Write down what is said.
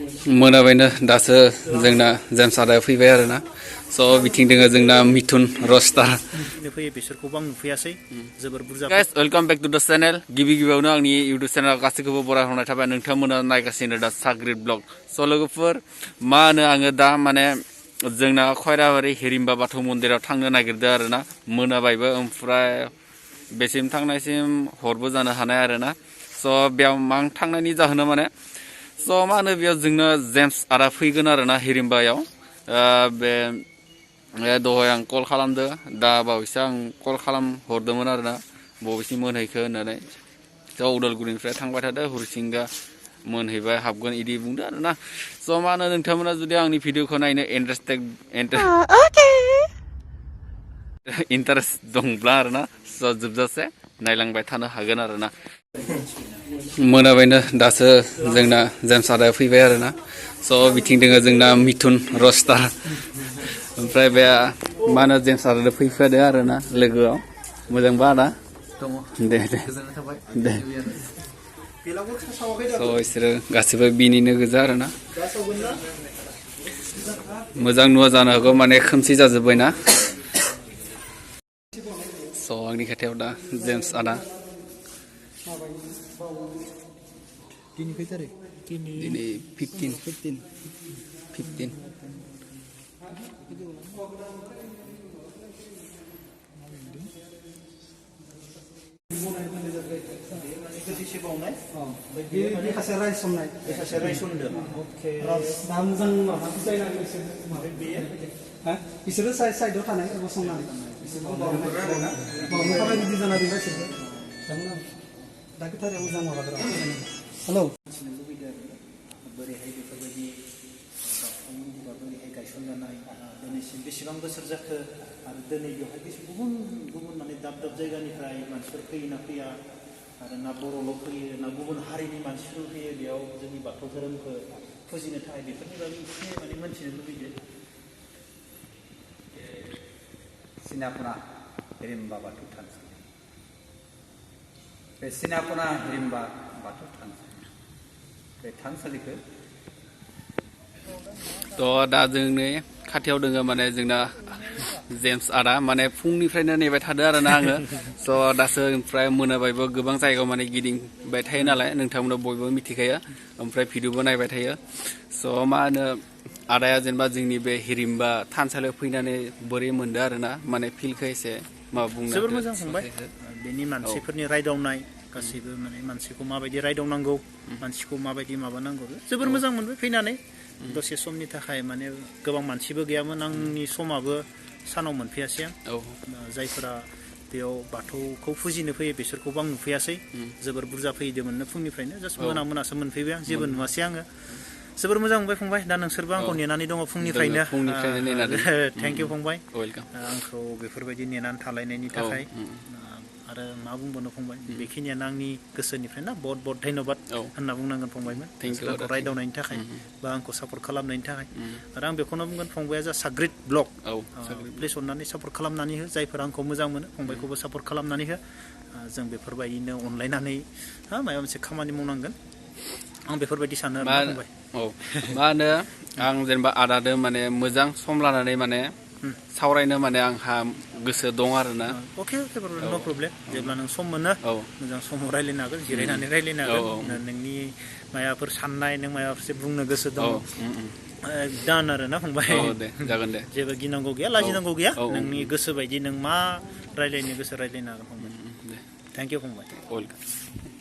मोनाबायनो दासो जोंना जेम्स आदाया फैबाय आरोना स' बिथिं दोङो जोंना मिथुन रस्टार फैयो बिसोरखौबो आं नुफैयासै जोबोर बुरजा गाइस वेलकाम बेक टु द चेनेल गिबियावनो आंनि इउटुब चेनेल गासैखौबो बरायहरनाय थाबाय नोंथांमोना नायगासिनो दा साग्रिद ब्लग स' लोगोफोर मा होनो आङो दा माने जोंना खयराबारि हिरिम्बा बाथौ मन्दिराव थांनो नागिरदों आरोना मोनाबायबो ओमफ्राय बेसिम थांनायसिम हरबो जानो हानाय आरोना स' बेयाव आं थांनायनि जाहोना माने स' मा होनो बेयाव जोंना जेम्स आदा फैगोन आरोना हिरिम्बायाव बे दहाय आं कल खालामदो दा बावैसो आं कल खालामहरदोंमोन आरोना बबेसिम मोनहैखो होननानै स' उदालगुरिनिफ्राय थांबाय थादों हरिसिंगा मोनहैबाय हाबगोन इदि बुंदो आरोना स' मा होनो नोंथांमोना जुदि आंनि भिडिअखौ नायनो इन्टारेस्ट दंब्ला आरोना स' जोबजासे नायलांबाय थानो हागोन आरोना मोनाबायनो दासो जोंना जेम्स आदाया फैबाय आरोना स' बिथिं दोङो जोंना मिथुन रस्टार ओमफ्राय बे मा होनो जेम्स आदा फैफादो आरोना लोगोआव मोजांबा आदा दे दे दे स' बिसोरो गासिबो बिनिनो गोजा आरोना मोजां नुवा जानो हागौ माने खोमसि जाजोब्बायना स' आंनि खाथियाव दा जेम्स आदा दिनै 15 बिसोरो साइडआव थानाय गसंनानै बिदि जाना दा खोथाया मोजां माबादों हेलौ बोरैहाय बेफोरबायदि बोरैहाय गायसनजानाय दिनैसिम बेसेबां बोसोर जाखो आरो दिनै बेवहाय गुबुन गुबुन माने दाब दाब जायगानिफ्राय मानसिफोर फैयो ना फैया आरो ना बर'ल' फैयो ना गुबुन हारिनि मानसिफोर फैयो बेयाव जोंनि बाथौ धोरोमखौ फुजिनो थाखाय बेफोरनि बागै एसे माने मोनथिनो लुबैदों सिनापना हिरिम्बा बाथौ थानसालि बे सिनापना हिरिम्बा बाथौ थानसालि बे थानसालिखौ थ' दा जोंनि खाथियाव दोङो माने जोंना जेम्स आदा माने फुंनिफ्रायनो नेबाय थादो आरोना आङो स' दासो ओमफ्राय मोनाबायबो गोबां जायगायाव माने गिदिंबाय थायो नालाय नोंथांमोना बयबो मिथिखायो ओमफ्राय भिडिअबो नायबाय थायो स' मा होनो आदाया जेनेबा जोंनि बे हिरिम्बा थानसालियाव फैनानै बोरै मोनदो आरोना माने फिलखौ एसे माबा बुंनो जोबोर मोजां फंबाय बेनि मानसिफोरनि रायदावनाय गासैबो माने मानसिखौ माबायदि रायदावनांगौ मानसिखौ माबायदि माबानांगौ जोबोर मोजां मोनबाय फैनानै दसे समनि थाखाय माने गोबां मानसिबो गैयामोन आंनि समाबो सानाव मोनफैयासै आं जायफोरा बेयाव बाथौखौ फुजिनो फैयो बिसोरखौबो आं नुफैयासै जोबोर बुरजा फैदोंमोननो फुंनिफ्रायनो जास्ट मोनासो मोनफैबाय आं जेबो नुवासै आङो जोबोर मोजां मोनबाय फंबाय दा नोंसोरबो आंखौ नेनानै दङ फुंनिफ्रायनो थेंक इउ फंबाय आंखौ बेफोरबायदि नेनानै थालायनायनि थाखाय आरो मा बुंबावनो फंबाय बेखिनियानो आंनि गोसोनिफ्राय ना बहुत बहुत धन्यबाद होनना बुंनांगोन फंबायमोन आंखौ रायदावनायनि थाखाय बा आंखौ सापर्ट खालामनायनि थाखाय आरो आं बेखौनो बुंगोन फंबाया जा साग्रिद ब्लग प्लिज अननानै सापर्ट खालामनानै हो जायफोरा आंखौ मोजां मोनो फंबायखौबो सापर्ट खालामनानै हो जों बेफोरबायदिनो अनलायनानै माबा मोनसे खामानि मावनांगोन आं बेफोरबायदि सानो आरो फंबाय मा होनो आं जेनेबा आदादो माने मोजां सम लानानै माने सावरायनो माने आंहा गोसो दं आरोना अके नो प्रब्लेम जेब्ला नों सम मोनो मोजां समाव रायज्लायनो हागोन जिरायनानै रायज्लायनो हागोन नोंनि माबाफोर साननाय नों माबाफोर बुंनो गोसो दङ दान आरो ना फंबाय जागोन दे जेबो गिनांगौ गैया लाजिनांगौ गैया नोंनि गोसो बायदि नों मा रायज्लायनो गोसो रायज्लायनो हागोन फंबाय थेंक इउ फंबाय